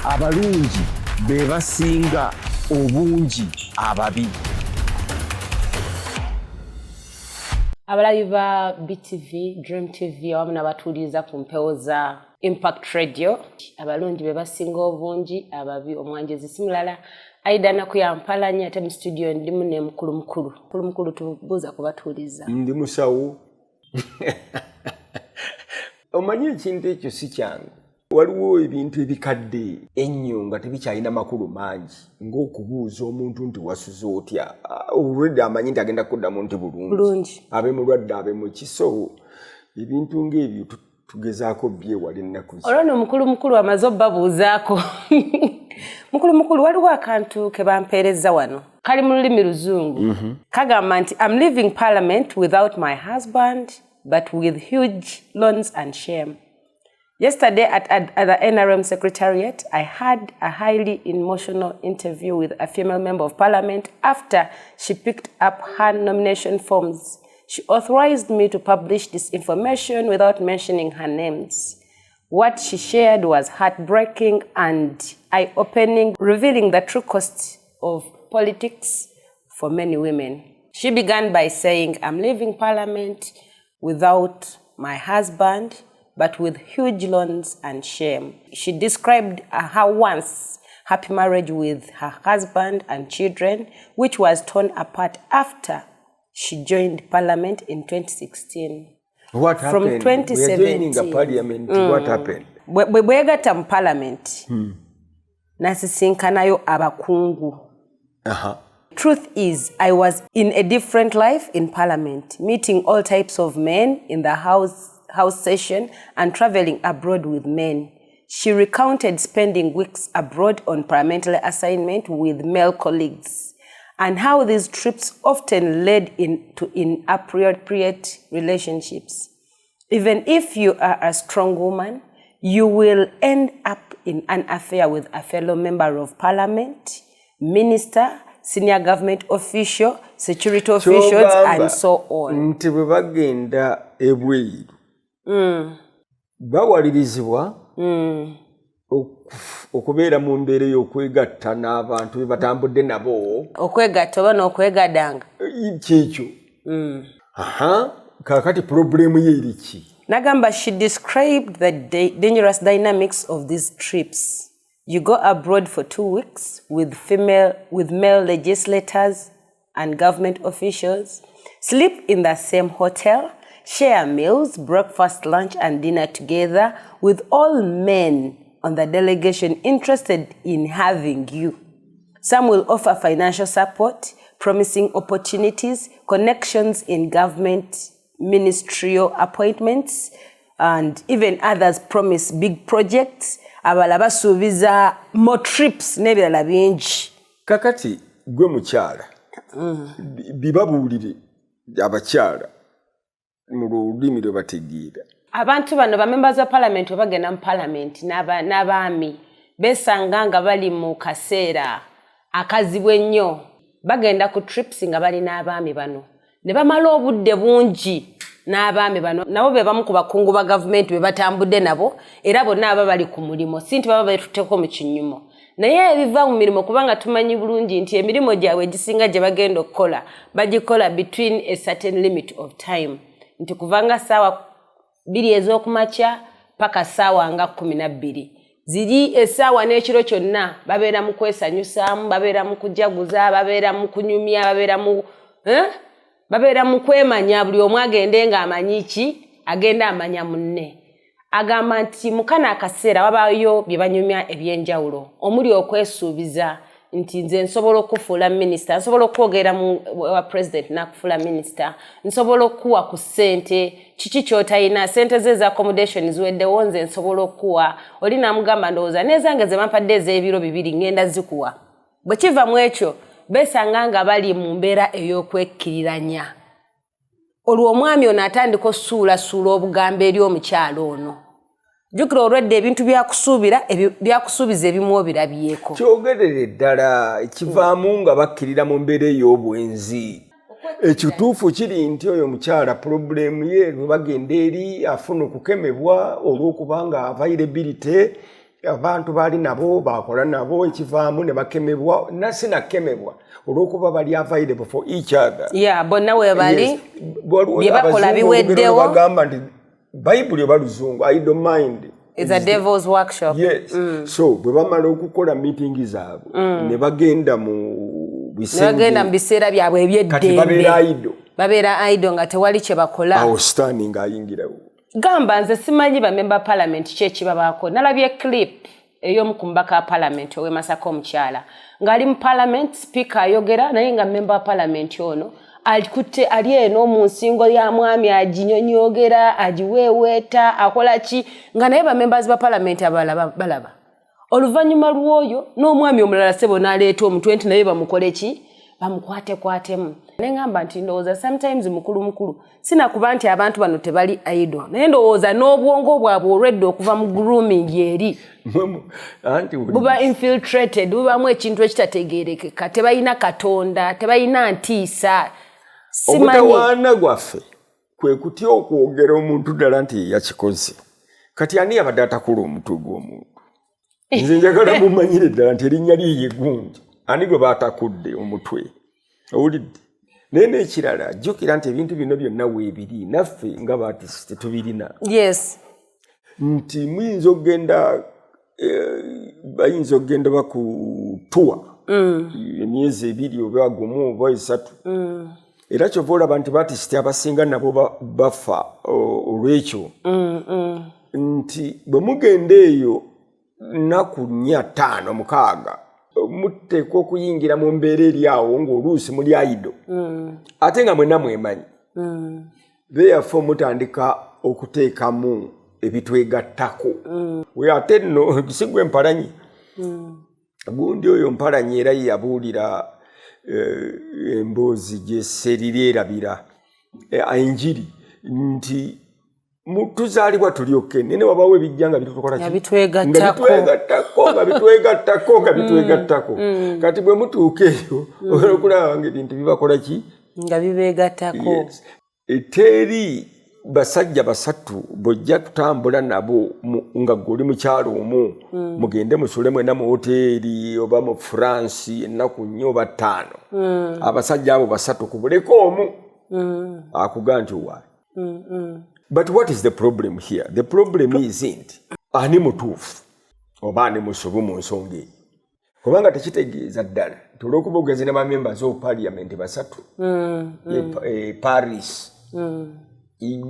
Abalungi be basinga obungi ababi. Abalabi ba BTV, Dream TV awamu n'abatuuliriza ku mpewo za Impact Radio, abalungi be basinga obungi ababi. Omwanjezi si mulala, Aida Nakuyampalanya, ate mu studio ndimu ne mukulu mukulu. Mukulu mukulu, tubuuza kubatuuliza. Ndi musawo. Omanyi ekintu ekyo si kyangu. Waliwo ebintu ebikadde ennyo nga tebikyalina makulu mangi, ng'okubuuza omuntu nti wasuze otya. Already amanyi nti agenda kuddamu nti bulungi, abe mulwadde abe mukiso. Ebintu ng'ebyo tugezaako byewala ennaku. Olwo no mukulu mukulu amaze obbabuuzaako. Mukulu mukulu, waliwo akantu ke bampeereza wano, kali mu lulimi Luzungu. Kagamba nti, "I'm leaving parliament without my husband but with huge loans and shame. Yesterday at the NRM Secretariat, I had a highly emotional interview with a female member of parliament after she picked up her nomination forms. She authorized me to publish this information without mentioning her names. What she shared was heartbreaking and eye-opening, revealing the true cost of politics for many women. She began by saying, 'I'm leaving parliament without my husband, but with huge loans and shame.' She described her once happy marriage with her husband and children, which was torn apart after she joined parliament in 2016. What From happened? We are joining a 2017. parliament. What happened? Bwe yegatta mu parliament, n'asisinkanayo abakungu. "Truth is, I was in a different life in parliament, meeting all types of men in the house session and traveling abroad with men." She recounted spending weeks abroad on parliamentary assignment with male colleagues and how these trips often led into inappropriate relationships. "Even if you are a strong woman, you will end up in an affair with a fellow member of parliament, minister, senior government official, security officials, and so on." Nti bwe bagenda ebweru bawalirizibwa okubeera mu mbeera ey'okwegatta n'abantu be batambudde nabo. Okwegatta oba n'okwegadanga. Kyekyo. Aha, kaakati problem ye eri ki? Nagamba, she described the dangerous dynamics of these trips. "You go abroad for 2 weeks with male legislators and government officials, sleep in the same hotel, share meals, breakfast, lunch, and dinner together with all men on the delegation interested in having you. Some will offer financial support, promising opportunities, connections in government ministerial appointments, and even others promise big projects." Abalala basuubiza more trips n'ebirala bingi. Kakati gwe mukyala, bibabuulire abakyala mu lulimi lwe bategeera. Abantu bano, ba members of parliament, bwe bagenda mu parliament n'abaami, besanga nga bali mu kaseera akazibu ennyo. Bagenda ku trips nga bali n'abaami bano ne bamala obudde bungi n'abaami bano. Nabo be bamu ku bakungu ba gavumenti be batambudde nabo, era bonna aba bali ku mulimu, si nti baba beetutteko mu kinyumo, naye ebiva mu mirimu, kubanga tumanyi bulungi nti emirimu gyabwe egisinga gye bagenda okukola bagikola between a certain limit of time, nti kuva nga ssaawa 2 ez'okumakya paka ssaawa nga 12 ziri essaawa n'ekiro kyonna babeera mu kwesanyusaamu, babeera mu kujaguza, babeera mu kunyumya, babeera mu, eh? Babeera mu kwemanya. Buli omu agende ng'amanyi ki, agenda amanya munne. Agamba nti mu kano akaseera wabaayo bye banyumya ebyenjawulo, omuli okwesuubiza nti nze nsobola okufuula minisita, nsobola okwogera wa president nakufuula minisita, nsobola okukuwa ku ssente, kiki kyotalina, ssente ze eza accommodation ziweddewo, nze nsobola okukuwa. Oli namugamba, ndowooza n'ezange ze bampadde ez'ebiro 2 ŋŋenda zikuwa. Bwe kiva mu ekyo, besanga nga bali mu mbeera ey'okwekkiriranya. Olwo omwami ono atandika osuulasuula obugambo eri omukyalo ono. Jjukira, olwedde ebintu byakusuubira, byakusuubiza ebimu obirabyeko. Kyogerere ddala, ekivaamu nga bakkirira mu mbeera ey'obwenzi. Ekituufu kiri nti oyo omukyala problem ye, bwe bagenda eri afuna okukemebwa olw'okubanga availability. Abantu baali nabo bakola nabo, ekivaamu ne bakemebwa, nasi nakemebwa olw'okuba bali available for each other. Yeah, bonna we bali. Yes. Waliwo Bye bakola abazungu olugero biweddewo. lwe bagamba nti Bayibuli oba Luzungu, I don't mind. Is a devil's workshop. Yes. So bwe bamala okukola meeting zaabwe ne bagenda mu Ne bisenge, bagenda mu biseera byabwe kati babeera eby'eddembe. Idle. Babeera idle nga tewali kye bakola. Awo sitaani ng'ayingirawo. Gamba nze simanyi bamemba parliament ki ekibabaako. Nalabye clip ey'omu ku mubaka wa parliament ow'e Masaka, omukyala ng'ali mu parliament, speaker ayogera, naye nga memba wa parliament ono alikutte ali eno mu nsingo ya mwami, aginyonyogera, agiweeweeta, akola ki, nga naye bamembers ba parliament abalala balaba. Oluvannyuma lw'oyo n'omwami omulala, sebo, n'aleeta omutwe nti naye bamukole ki, bamukwatekwatemu. Ne ŋŋamba nti ndowooza sometimes, mukulu mukulu, sinakuba nti abantu bano tebali idle, naye ndowooza n'obwongo bwabwe olwedde okuva mu grooming eri Anti buba infiltrated, bubamu ekintu ekitategeerekeka. Tebalina Katonda, tebalina ntiisa, simanyi. Omutawaana gwaffe kwe kutya okwogera omuntu ddala nti yeyakikoze. Kati ani yabadde atakula omutwe gw'omuntu? Nze njagala mumanyire ddala nti erinnya lye ye gundi, ani gwe baatakudde omutwe, owulidde? Naye n'ekirala, jjukira nti ebintu bino byonna weebiri, naffe nga ba artist tetubirina. Nti muyinza okugenda, bayinza okugenda bakutuwa emyezi 2 oba 1 oba 3. Era kyova olaba nti ba artist abasinga nabo bafa olw'ekyo nti bwe mugenda eyo nnaku 4, 5, 6, muteekwa okuyingira mu mbeera eri awo ng'oluusi muli idle, ate nga mwenna mwemanyi. Therefore mutandika okuteekamu ebitwegattako. We ate nno si gwe mpalanyi, gundi oyo mpalanyi era ye yabuulira emboozi gyeserirerabira enjiri nti tuzaalibwa tulyokke, naye ne wabaawo ebijja nga bitukola ki? Nga bitwegattako. Nga bitwegattako, nga bitwegattako, nga bitwegattako. Kati bwe mutuuka eyo ogenda okulaba nga ebintu bibakola ki? Nga bibeegattako. Yes. Teri basajja basatu bw'ojja kutambula nabo nga gwe oli mukyalo omu, mugende musule mwena mu hoteeri oba mu France ennaku 4 oba 5. Abasajja abo basatu kubuleko omu akugaa nti owaayi. But what is the problem here? The problem isn't ani mutuufu oba ani musobu mu nsonga eyo, kubanga tekitegeeza ddala nti olw'okuba ogenze ne bamembers of parliament basatu Paris,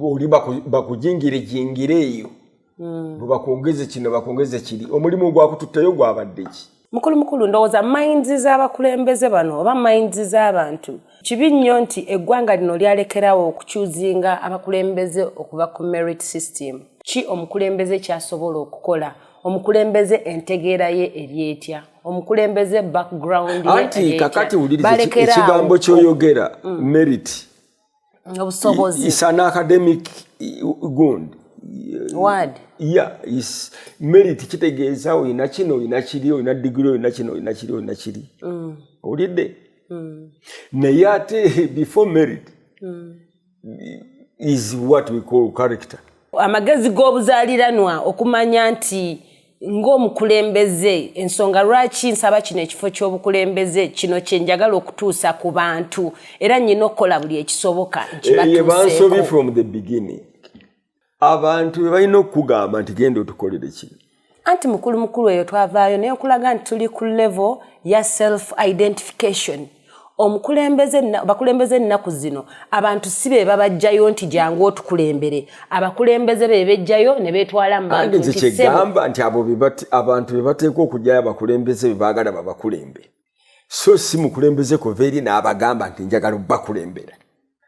oli bakujingirejingire eyo, bwe bakwongeze kino, bakwongeze kiri, omulimu gwakututteyo gwabadde ki? Mukulu mukulu, ndowooza minds z'abakulembeze bano oba minds z'abantu kibi nnyo nti eggwanga lino lyalekerawo okuchoosinga abakulembeze okuva ku merit system. Ki omukulembeze kyasobola okukola? Omukulembeze entegeera ye eri etya? Omukulembeze background ye Anti eri etya? kakati wuliriza Balekera awo ekigambo kyoyogera, merit. Obusobozi. Is an academic gund Word. Yeah, is merit kitegeeza olina kino, olina kiri, olina digiri, olina kino, olina kiri, olina kiri, owulidde? Naye ate before merit is what we call character. Amagezi g'obuzaaliranwa, okumanya nti ng'omukulembeze ensonga lwaki nsaba kino ekifo ky'obukulembeze, kino kye njagala okutuusa ku bantu, era nnyina okukola buli ekisoboka Ye bansobi nkibatuuseeko. From the beginning abantu be balina okukugamba nti genda otukolere kino. Anti mukulu mukulu, eyo twavaayo, naye nkulaga nti tuli ku level ya self identification. Omukulembeze, abakulembeze ennaku zino, abantu si be babajjayo nti jangu otukulembere. Abakulembeze be bejjayo ne beetwala mu Anti bantu nze nti ssebo. Kyegamba nti abo abantu be bateekwa okugyayo abakulembeze be baagala babakulembere, so si mukulembeze kuva eri n'abagamba nti njagala obakulembera.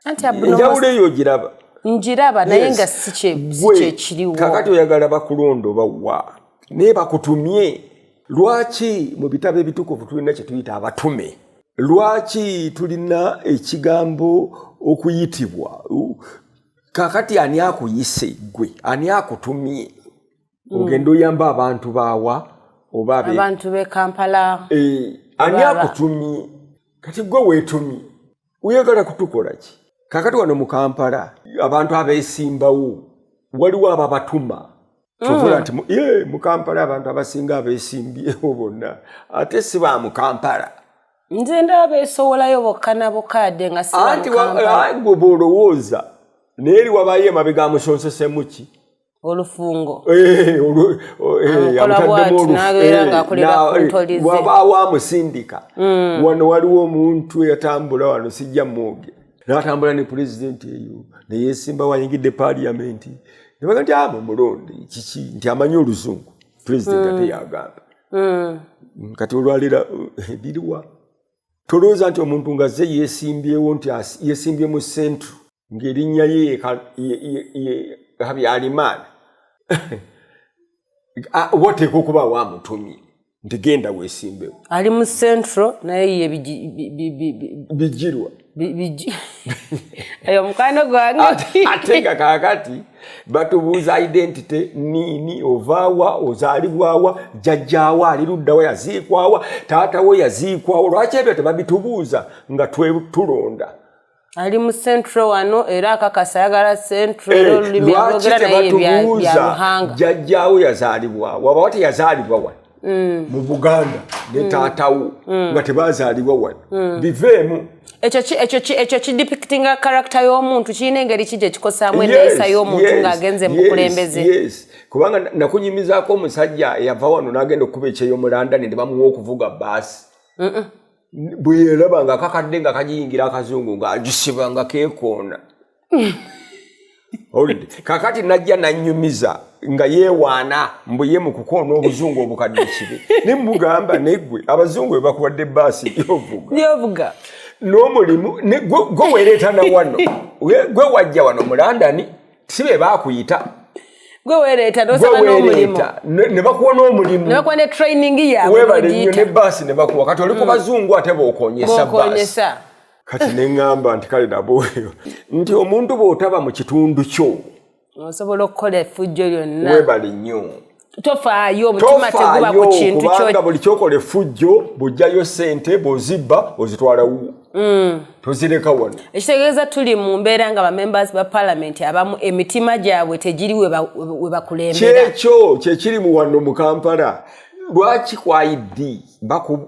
Anti Enjawulo eyo ogiraba? Njiraba, naye Yes. nga si Gwe, kyekiriwo. Kakati oyagala bakulonda oba wa, naye bakutumye lwaki? Mu bitabo ebitukuvu tulina kye tuyita abatume. Lwaki tulina ekigambo okuyitibwa? Kakati ani akuyise gwe? Ani akutumye ogenda oyamba abantu baawa oba Abantu b'e Kampala. Ani akutumye? Kati gwe weetumye, oyagala kutukola ki? Kakati wano mu Kampala abantu abeesimbawo waliwo ababatuma. Kyovula nti ye mu Kampala abantu abasinga abeesimbyewo bonna ate si ba mu Kampala. Nze ndaba beesowolayo bokka na bokka yadde nga si ba Anti mu Kampala. Gwe bw'olowooza naye eri wabayo emabega amusonsesemu ki? Olufungo. Eh, Amukola amutaddemu bw'ati, n'abeera ng'akolera ku ntoli ze. Wabaawo amusindika. Wano waliwo omuntu eyatambula wano, sijja mwoge, n'atambula ne pulezidenti eyo neyeesimba, wayingidde paaliyamenti ne baga nti abo mulonde kiki, nti amanyi oluzungu pulezidenti ate yagamba. Kati olwaleero biriwa? Tolowooza nti omuntu nga ze yeesimbyewo nti yeesimbye mu Central ng'erinnya ye ye Habyarimana, wateekwa okuba waamutumye nti genda weesimbewo. Ali mu Central naye ye Bigirwa. Eyo mukwano gwange. Ate nga kaakati batubuuza identity niini, ovaawa, ozaalibwawa, jjajjaawa ali luddawa, yaziikwawa, taatawo yaziikwawa. Lwaki ebyo tebabitubuuza nga tulonda? Ali mu Central wano era akakasa ayagala Central, era olulimi Lwaki alwogera naye bya tebatubuuza Ruhanga. Jjajjaawo yazaalibwawa? Waba teyazaalibwa wano mu Buganda ne taatawo nga tebazaalibwa wano, biveemu. Ekyo kidepictinga character y'omuntu, kirina engeri ki gye kikosaamu enneeyisa y'omuntu ng'agenze mu bukulembeze? Yes, kubanga nakunyumizaako omusajja eyava wano n'agenda okukuba ekyeyo mu London ne bamuwa okuvuga baasi. Bwe yeraba nga kakadde nga kagiyingira akazungu ng'agisiba nga keekoona. Owulidde? Kakati najja nanyumiza nga yeewaana mbu ye mu kukoona obuzungu obukadde kibi, ne mugamba neggwe abazungu bwe bakuwadde baasi gyovuga Byovuga. N'omulimu gwe weereeta na wano. Gwe wajja wano mu London, si be baakuyita. Gwe weereeta Gwe n'osaba n'omulimu. Weereeta ne bakuwa n'omulimu. Ne bakuwa ne training yaabwe Weebale nnyo. n'ogiyita. Ne baasi ne bakuwa, kati oli ku bazungu ate bw'okoonyesa baasi. Bw'okoonyesa. Kati ne ŋŋamba nti kale nabo nti omuntu bw'otaba mu kitundu kyo Osobola okukola effujjo lyonna. Weebale nnyo. Tofaayo, omutima teguba ku Tofaayo kintu kyo. Kubanga buli kyokola effujjo, bw'ojjayo ssente bw'ozibba ozitwala wuwo, tozireka wano. Ekitegeeza tuli mu mbeera nga bamembers ba parliament abamu emitima gyabwe tegiri we bakulembera. Kyekyo kyekiri mu wano mu Kampala. Lwaki ku ID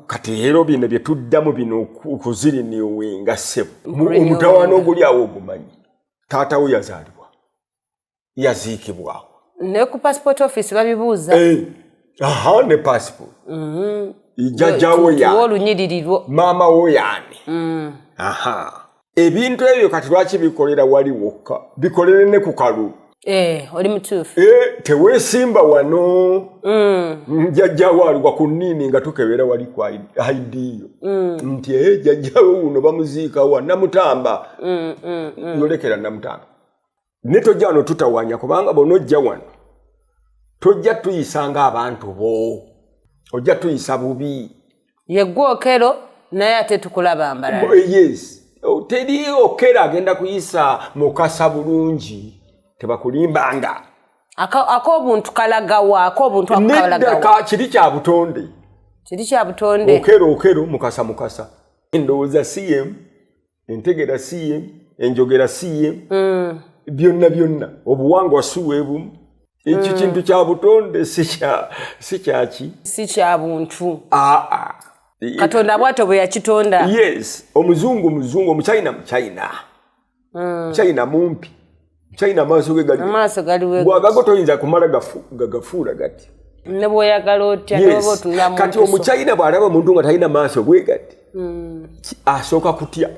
kati leero bino bye tuddamu bino okuzirinewinga ssebo. Okurenewinga. Omutawaana oguli awo ogumanyi, taatawo yazaalibwa, yaziikibwawo? Ne ku passport office babibuuza. Eh, aha, ne passport, jjajjawo Tuwe ya olunyiriri lwo. Maama wo yaani? Aha, ebintu ebyo kati lwaki bikolera wali wokka? Bikolere ne ku kalulu. Eh, oli mutuufu. Eh, teweesimba wano, jjajjawo aliwa ku nniini nga tukebera wali ku ID yo nti e jjajjawo wuno bamuziika wa? Namutamba. Yolekera Namutamba ne tojja wano tutawanya, kubanga bw'onojja wano tojja tuyisa ng'abantu bo, ojja tuyisa bubi. Ye gwe Okero, naye ate tukulaba mbalala. Yes. Oh, teri Okero agenda kuyisa Mukasa bulungi, tebakulimbanga. Ak'obuntu kalagawa? Ak'obuntu ako Nedda. Kalagawa? Kiri kya butonde. Kiri kya butonde. Okero Okero, Mukasa Mukasa, endowooza si yemu, entegera si yemu, enjogera si yemu, byonna byonna, obuwangwa si bwebumu. Ekyo kintu kya butonde, si kyaki. Si kya buntu. Aa. Katonda bwatyo bwe yakitonda. Yes, omuzungu muzungu, omuchina muchina, muchina mumpi, muchina amaaso ge gali Amaaso galiwe. Bwagago toyinza kumala gagafuula gati. Ne bw'oyagala otya, ne bwoba otunula mu Kati mpiso. omuchina bw'alaba omuntu nga talina maaso bwe gati, asooka kutya.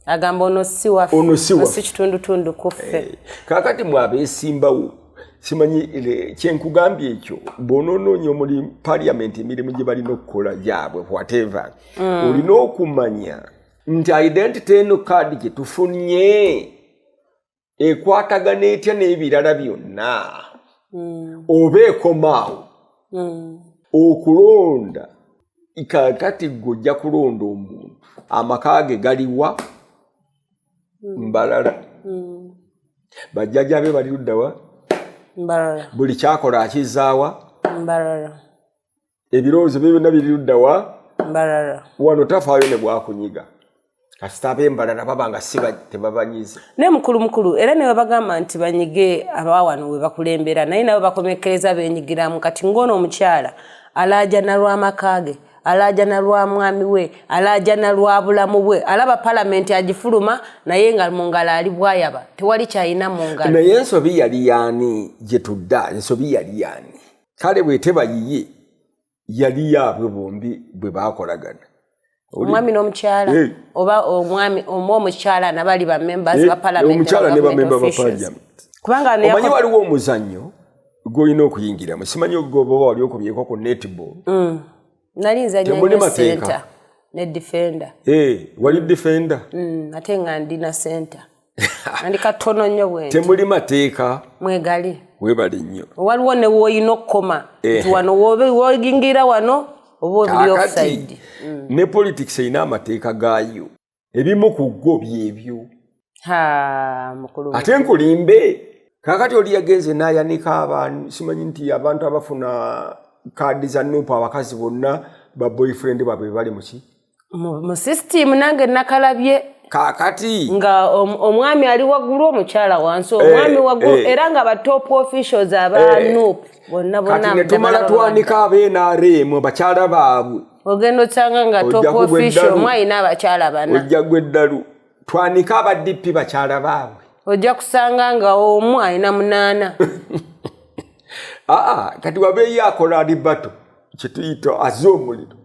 Agamba ono si waffe. Ono si waffe. Si kitundutundu ku ffe. Kaakati mwe abeesimbawo, simanyi kyenkugambye ekyo, bw'onoonoonya omuli parliament emirimu gye balina okukola gyabwe, whatever, olina okumanya nti identity eno, kaadi gye tufunye, ekwatagana etya n'ebirala byonna oba ekomaawo okulonda. Kaakati gwe ojja kulonda omuntu amaka ge galiwa? Mbalala. Bajjajja be bali luddawa? Mbalala. Buli kyakola akizaawa? Mbalala. Ebirowoozo bye byonna biri luddawa? Mbalala. Wano tafaayo ne bwakunyiga. Kasita ab'embalala baba nga si tebabanyize. Naye mukulu mukulu, era ne babagamba nti banyige abawano we bakulembera, naye nabo bakomekkereza benyigiramu. Kati ng'ono omukyala alaajana lw'amaka ge, alaajana lwa mwami we, alaajana lwa bulamu bwe. Alaba palamenti agifuluma, naye nga mu ngalo ali bwayaba, tewali kyalina mu ngalo. Naye ensobi yali yaani? Gye tudda, ensobi yali yaani? Kale bweteba yiye, yali yaabwe bombi bwe baakolagana. Omwami n'omukyala, oba omwami omu, omukyala nabali ba members ba parliament. Omukyala ne bamemba ba parliament. Kubanga Omanyi waliwo omuzannyo gwolina okuyingiramu, simanyi oba wali okubyeko ku netball. Nali nzanya Temuli nnyo. Mateeka. Center ne defender. Wali defender? Ate nga ndina center, andi katono nnyo bwenti. Temuli mateeka? Mwegali. Webale nnyo. Waliwo ne woolina okukoma nti wano woyingira wano oba oli Kaakati, offside. ne politics erina amateeka gaayo, ebimu ku ggo byebyo. Ha, mukulu. Ate nkulimbe, kaakati oli yagenze n'ayanika abantu, simanyi nti abantu abafuna kaadi za NUP, abakazi bonna ba boyfriend baabwe bali muki? Mu system nange nakalabye. Kaakati Nga omwami ali waggulu, omukyala wansi, omwami waggulu, era nga ba top officials aba NUP bonna bonna. Kati ne tumala twanika ab'NRM bakyala baabwe. Ogenda osanga nga Ojja top kugwa official eddalu. omu alina abakyala bana. Ojja gwa eddalu. Twanike aba DP bakyala baabwe. Ojja kusanga nga omu alina munaana. Aa, kati wabeeyo akola alibato kyetuyita aze omuliro,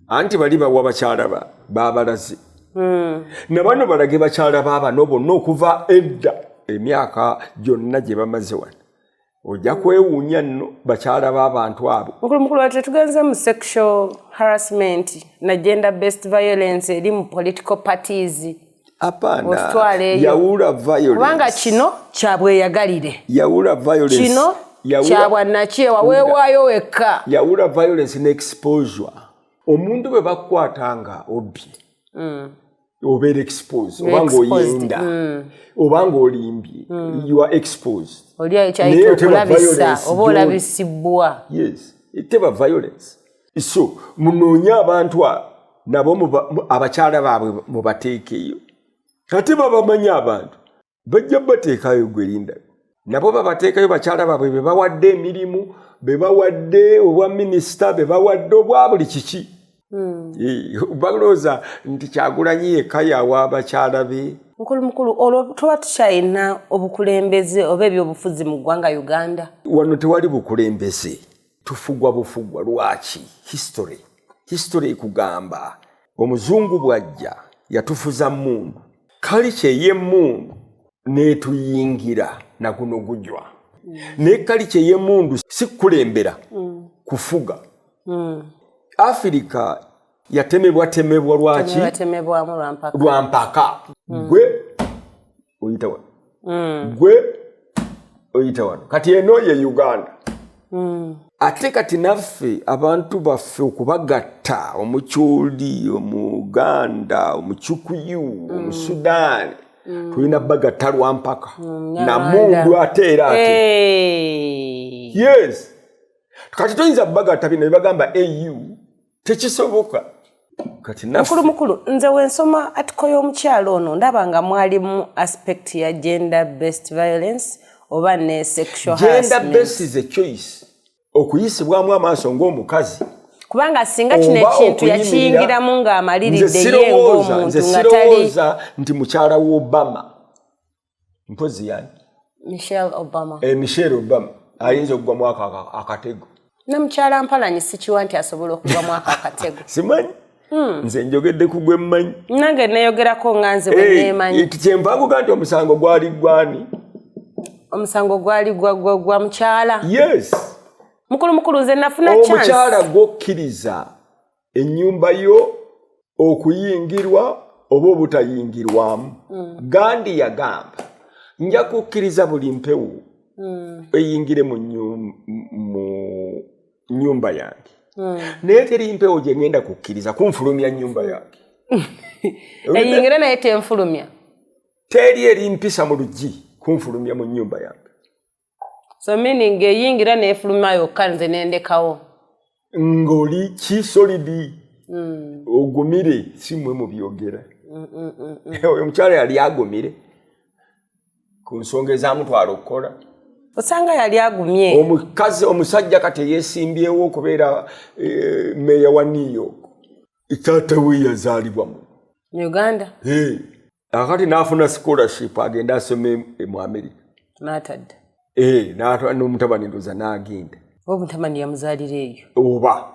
anti bali bawa bakyala ba babalaze na bano balage bakyala baabano bonna okuva edda, emyaka gyonna gye bamaze wano. Ojja kwewuunya nno bakyala b'abantu abo. Mukulu mukulu, ate tugenze mu sexual harassment na gender based violence eri mu political parties. Apaana. Otwala eyo. Yawula violence. Kubanga kino kyabweyagalire. Yawula violence. Kino kyabwannakyewa, weewaayo wekka. Yawula violence ne exposure. Omuntu bwe bakukwata nga obbye, obeera exposed, oba Exposed, ng'oyenda oba ng'olimbye, you are exposed. Oli Naye ekyayita teba okulabisa violence oba gy'oli. olabisibwa. Yes, teba violence. So munoonye abantu nabo abakyala baabwe mubateekeyo. Ate babamanyi abantu, bajja bateekayo. Gwerinda nabo babateekayo bakyala baabwe be bawadde emirimu, be bawadde obwa minisita, be bawadde obwa buli kiki. Balowooza nti Kyagulanyi yekka yawa abakyala be. Mukulu mukulu, olwo tuba tukyalina obukulembeze oba ebyobufuzi mu ggwanga Uganda? Wano tewali bukulembeze, tufugwa bufugwa. Lwaki? History ekugamba omuzungu bw'ajja yatufuza mundu, culture ey'emmundu n'etuyingira naguno gujwa. Naye culture ey'emmundu si kukulembera, kufuga. Afirika yatemebwatemebwa lwaki? Batemebwamu lwampaka. Lwampaka. Gwe oyita wano, gwe oyita wano. Kati eno ye Uganda. Ate kati naffe abantu baffe okubagatta, Omukyoli, Omuganda, Omukyukuyu, Omusudaani, tulina bagatta lwampaka namundu. Ate era ate yes, kati toyinza bagatta bino bebagamba au, tekisoboka. Kati naffe Mukulu mukulu, nze wensoma article y'omukyalo ono, ndaba nga mwalimu aspect ya gender based violence oba ne sexual Gender harassment. based is a choice, okuyisibwamu amaaso ng'omukazi. Kubanga singa kino Oba ekintu okuyimirira- yakiyingiramu ng'amaliridde Nze ye sirowooza, ng'omuntu nze nga tali sirowooza nti mukyala wa Obama, mpozi yani? Michelle Obama. Michelle Obama ayinza okugwamu ako akatego. Ne mukyala Mpalanyi sikiwa nti asobola okugwamu ako akatego. Simanyi, nze njogedde ku gwe mmanyi. Nange neyogerako nga nze bwe neemanyi. Kyenva nkuga nti omusango gwali gwani? Omusango gwali gwa mukyala. Yes. Mukulu mukulu, nze nafuna chance. Omukyala gwokkiriza ennyumba yo okuyingirwa oba obutayingirwamu. Gandi yagamba, nja kukkiriza buli mpewo eyingire mu nyumba yange, naye teri mpewo gye ngenda kukkiriza kunfulumya nnyumba yange. Eyingire naye tenfulumya. Teri eri mpisa mu luggi kunfulumya mu nnyumba yange. So meaning eyingira nefuluma yokka, nze nendekawo. Ng'oli ki solid, ogumire, si mmwe mubyogera. Oyo omukyala yali agumire ku nsonga ezamutwala okukola. Osanga yali agumye. Omukazi, omusajja kati eyesimbyewo okubeera meeya wa New York, taata we yazaalibwa mu Uganda. Akati n'afuna scholarship agenda asome mu America. N'atadda. N'omutabani ndoza n'agenda. Omutabani yamuzaalira eyo. Oba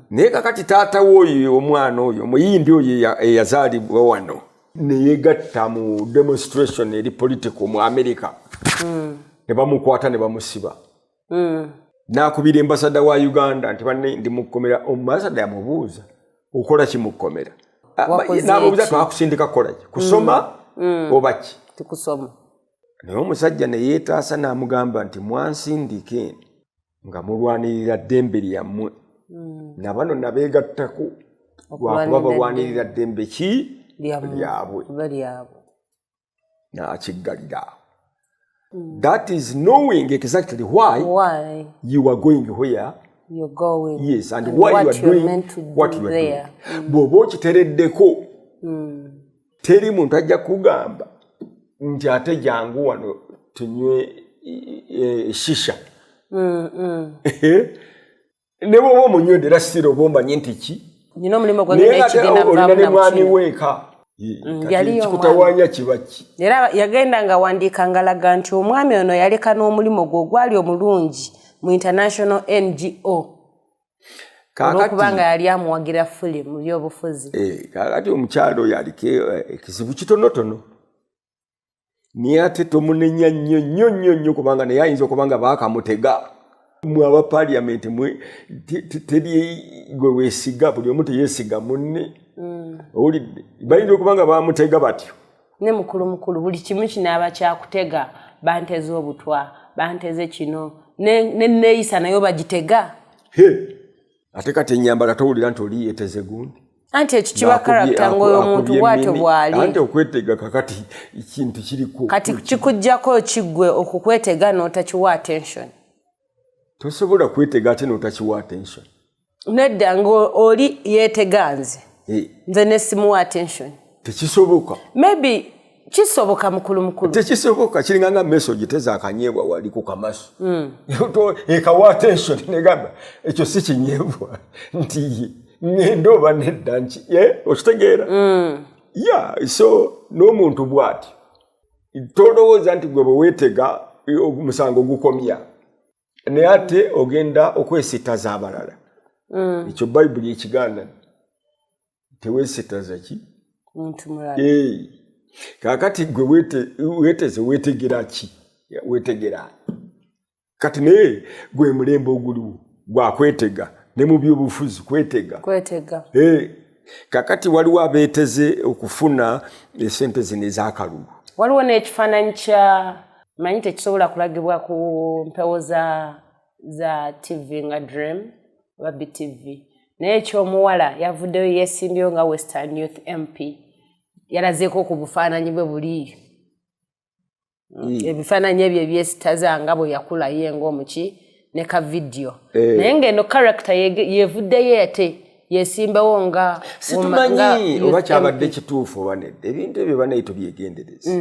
naye kakati taata w'oyo omwana oyo omuyindi oyo eyazaalibwa wano neyegatta mu demonstration eri political mu America, ne bamukwata ne bamusiba. N'akubira ambassador wa Uganda nti, "Banne, ndi mukkomera." Ambassador yamubuuza, "Okola ki mukkomera?" N'amubuuza, "Twakusindika kukola ki? Kusoma oba ki?" Tikusoma. Naye omusajja ne yeetaasa n'amugamba nti, "Mwansindika eno nga mulwanirira ddembe lyammwe, nabano nabeegattako lwakuba balwanirira ddembe ki lyabwe." Nakiggalira awo. That is knowing exactly why you are going where you're going. Yes, and why you are doing what you are doing. Bw'oba okitereddeko, teri muntu ajja kugamba nti ate jangu wano tunywe shisha. Ne bw'oba omunywedde, era sitira oba omanye nti ki Nina omulimu gwange. Olina ne mwami weeka. Kikutawaanya kiba ki? Era yagenda nga wandiika ngalaga nti omwami ono yaleka n'omulimu gwe ogwali omulungi mu international NGO olwokubanga yali amuwagira fully mu byobufuzi. Kakati omukyalo oyo aliko ekizibu kitonotono, naye ate tomunenya nnyo nnyo nnyo nnyo, kubanga naye ayinza okuba nga baakamutega. Mwe aba parliament mwe teri gwe weesiga, buli omu teyeesiga munne. Owulidde, bayinza okuba nga bamutega batyo. Ne mukulu mukulu, buli kimu kinaaba kyakutega. Banteze obutwa, banteze kino, neneeyisa nayo bagitega. Ate kati enyambala, towulira nti oli yeeteze gundi? Anti ekyo kiba character, ngaoyo omuntu bwatyo bwali. Anti okwetega kakati kintu kiriko. Kati kikugjako kiggwe okukwetega n'otakiwa attention. Tosobola kwetega ate n'otakiwa attention. Nedda, nga oli yeetega nze, nze nesimuwa attention. Tekisoboka. Maybe kisoboka, mukulu mukulu. Tekisoboka. Kiringa nga meso ogiteza akanyeebwa wali ku kamaso. Ekawa attention negamba ekyo si kinyeebwa, nti ŋŋenda oba nedda nki, okitegeera? Ya, so n'omuntu bw'ati tolowooza nti gwe bwe weetega omusango gukomya, naye ate ogenda okwesittaza abalala. Ekyo Bayibuli ekigaana, teweesittaza ki? Muntu mulala. Kaakati gwe weeteze, weetegera ki? Weetegera kati, naye gwe mulembe oguliwo gwakwetega ne mu byobufuzi kwetega. Kwetega. Kakati waliwo abeeteze okufuna esente zino ez'akalulu. Waliwo n'ekifaananyi kya manyi tekisobola kulagibwa ku mpewo za TV nga Dream oba BTV, naye ekyomuwala yavuddeyo yeesimbyewo nga Western Youth MP, yalazeeko ku bufaananyi bwe buli, ebifaananyi ebyo ebyesitaza nga bwe yakula ye ng'omuki ne ka vidiyo. Naye ng'eno character yevuddeyo ate yesimbawo nga Situmanyi oba kyabadde kituufu oba nedda. Ebintu ebyo banaye tubyegendereza.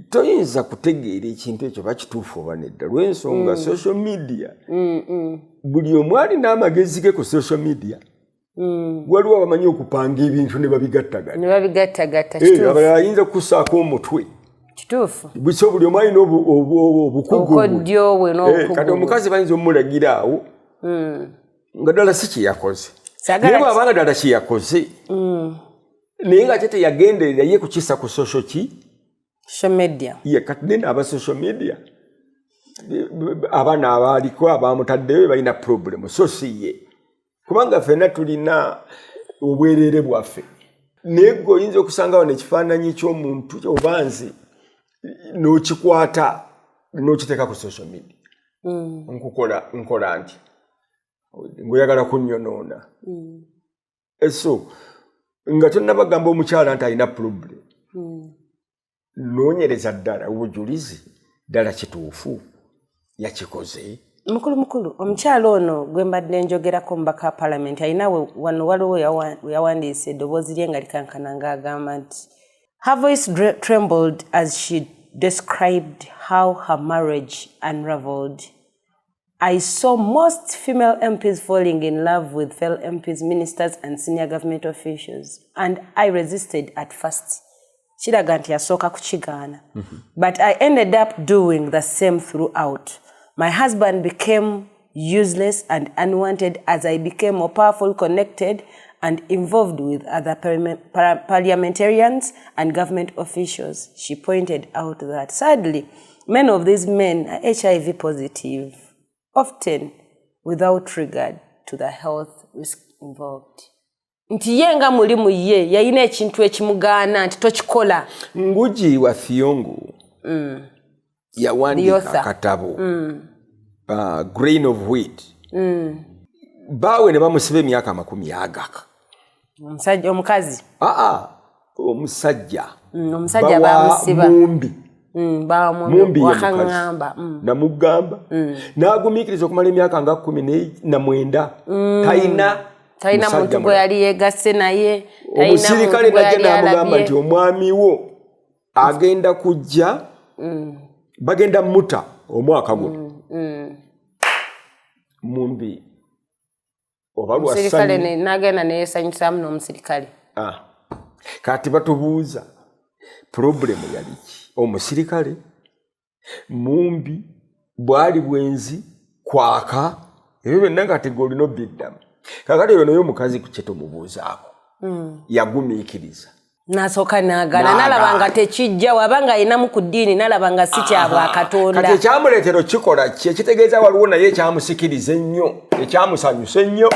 Toyinza kutegeera ekintu ekyo oba kituufu oba nedda, lw'ensonga social media, buli omu alina amagezi ge ku social media. Waliwo abamanyi okupanga ebintu ne babigattagatta. Ne babigattagatta. Abalala ayinza kukusaako omutwe. Kituufu. So buli omu alina obukugu. Obukodyo bwe n'obukugu. Kati omukazi bayinza omulagira awo nga ddala si kyeyakoze, naye bw'abanga ddala kyeyakoze, naye nga ate teyagenderera ye kukisa ku social ki? Social media. Ye kati nene aba social media, abaana abaaliko abamutaddeyo balina problem, so si ye, kubanga ffenna tulina obwereere bwaffe. Naye gwe oyinza okusanga wano ekifaananyi ky'omuntu oba nze n'okikwata n'okiteeka ku social media. Nkukola nkola nti ngaoyagala kunnyonoona. So nga tonnabagamba omukyala nti alina problem, noonyereza ddala obujulizi, ddala kituufu yakikoze. Mukulu mukulu, omukyalo ono gwe mbadde njogerako, omubaka wa parliament, alina wano waliwo yawandiise eddoboozi lye nga likankana ng'agamba nti her voice trembled as she described how her marriage unraveled. I saw most female MPs falling in love with fellow MPs, ministers, and senior government officials, and I resisted at first. Kiraga nti yasooka kukigaana. But I ended up doing the same throughout. My husband became useless and unwanted as I became more powerful, connected, and involved with other parliamentarians and government officials. She pointed out that sadly, many of these men are HIV positive, often without regard to the health risk involved. Nti ye nga muli mu ye yalina ekintu ekimugaana nti tokikola. Ngugi wa Thiong'o yawandiika akatabo Grain of Wheat. Baawe ne bamusiba emyaka 20. Omusajja, omukazi? Aa, omusajja. Omusajja bamusiba. Mumbi. Mumbi. Namugamba n'agumiikiriza okumala emyaka nga 19, talina Talina muntu gwe yali yegasse naye. Omusirikale najja n'amugamba nti omwami wo agenda kujja, bagenda muta omwaka guno. Mumbi oba lwasanyu nagenda neyesanyusaamu n'omusirikale. Ah. Kati batubuuza, problem yaliki? Omusirikale mumbi bwali bwenzi kwaka ebyo byonna nga tegwe olina obiddamu. Kakati oyo naye omukazi ku kyetomubuuzaako, yagumiikiriza. Nasooka naagala, nalaba nga tekijja, waba nga ayinamu ku ddiini, nalaba nga si kyabwakatonda. Kati ekyamuleetera okikola ki? Ekitegeeza waliwo naye ekyamusikiriza ennyo, ekyamusanyusa ennyo,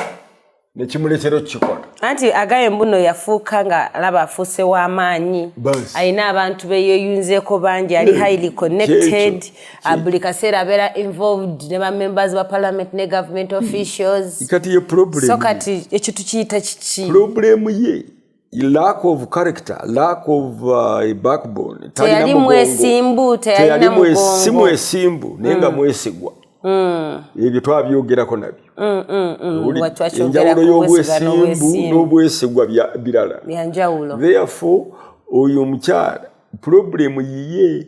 nekimuleetera okukikola. Anti agaye mbuno yafuuka nga alaba afuuse w'amaanyi, alina abantu beyeyunzeeko bangi, ali highly connected, buli kaseera abeera involved ne bamembers ba parliament ne government officials. Kati ye problem So kati ekyo tukiyita kiki? Problem ye lack of character, lack of a backbone. Teyali mwesimbu, teyalina mugongo. Si mwesimbu, naye nga mwesigwa. Ebyo twabyogerako nabyo. Enjawulo y'obwesimbu n'obwesigwa birala. Byanjawulo. Therefore oyo omukyala problem yiye,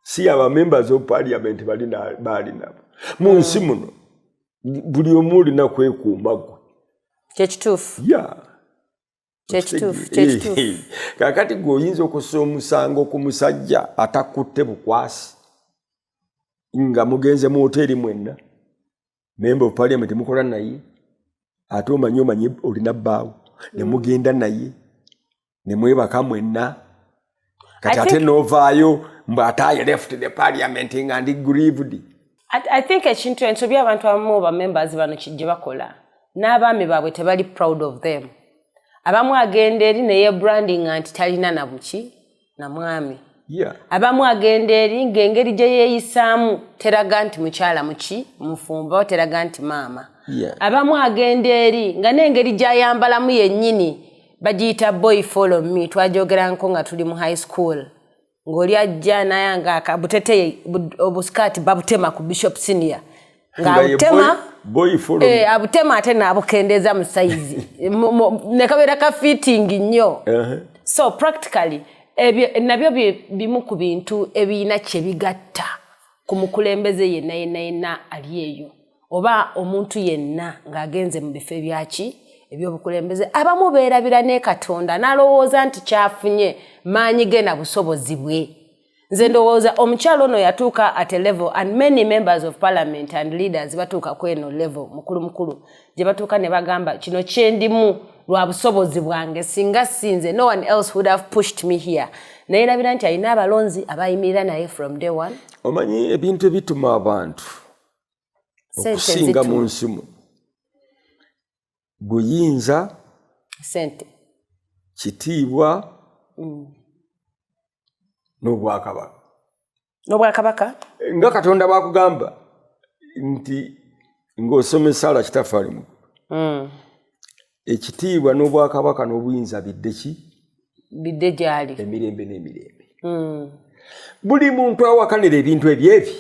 si aba members of parliament bali nabo mu nsi muno. Buli omu olina kwekuuma gwe. Kyekituufu. Yeah. Kyekituufu, kyekituufu. Kakati gwe oyinza okussa omusango ku musajja atakutte bukwasi nga mugenze mu hoteeri mwenna, member of parliament mukola naye, ate omanyi olina bbaawo, ne mugenda naye ne mwebaka mwenna. Kati ate novaayo mbu ate I left the parliament nga ndi grieved. I think ekintu ensobi abantu abamu ba members bano gye bakola, n'abaami baabwe tebali proud of them. Abamu agenda eri neye branding nti talina na buki na mwami. Abamu agenda eri ng'engeri gye yeeyisaamu teraga nti mukyala muki mufumbo, teraga nti maama. Abamu agenda eri nga n'engeri gy'ayambalamu yennyini bagiyita boy follow me. Twajogeranko nga tuli mu high school, ng'oli ajja naye nga butete obuskaati babutema ku Bishop Senior, ng'abutema abutema ate n'abukendeeza mu size ne kabeera ka fitting nnyo. So practically ebyo nabyo bimu ku bintu ebiyina kye bigatta ku mukulembeze yenna yenna yenna ali eyo, oba omuntu yenna ng'agenze mu bifo ebyaki ebyobukulembeze. Abamu beerabira ne Katonda, n'alowooza nti kyafunye maanyi ge na busobozi bwe. Nze ndowooza omukyalo ono yatuuka at a level, and many members of parliament and leaders batuuka ku eno level, mukulu mukulu, gye batuuka ne bagamba, kino kyendimu lwa busobozi bwange, singa sinze no one else would have pushed me here. Naye labira nti alina abalonzi abayimirira naye from day one. Omanyi ebintu ebituma abantu okusinga mu nsi muno buyinza, sente, kitiibwa n'obwakabaka. N'obwakabaka. Nga Katonda bwakugamba nti ng'osoma essaala, Kitaffe ali mu ekitiibwa n'obwakabaka n'obuyinza bidde ki? Bidde gyali. Emirembe n'emirembe. Buli muntu awakanira ebintu ebyebi.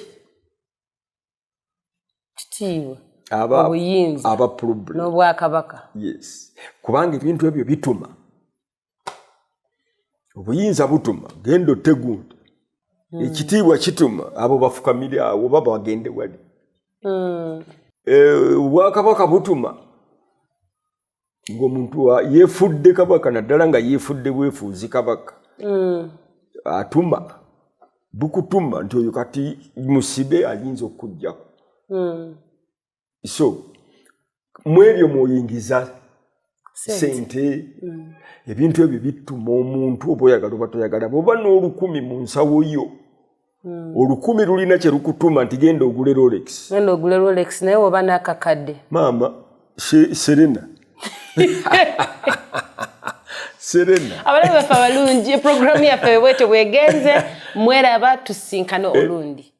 Kitiibwa, aba obuyinza, aba problem n'obwakabaka. Yes, kubanga ebintu ebyo bituma, obuyinza butuma, genda otegundi. Ekitiibwa kituma, abo bafukamire awo oba bagende wali. Obwakabaka butuma ng'omuntu yeefudde kabaka, naddala nga yeefudde bwefuuzi kabaka. Atuma, bukutuma nti oyo kati musibe, ayinza okukuggyako. So mu ebyo mw'oyingiza sente. Ebintu ebyo bituma omuntu, oba oyagala oba toyagala, bwoba n'olukumi mu nsawo yo, olukumi lulina kye lukutuma nti genda ogule Rolex. Genda ogule Rolex, naye woba n'akakadde. Maama Serena, Serena. Abalabe baffe abalungi, programu yaffe bwetyo bwegenze. Mweraba, tusinkane olundi.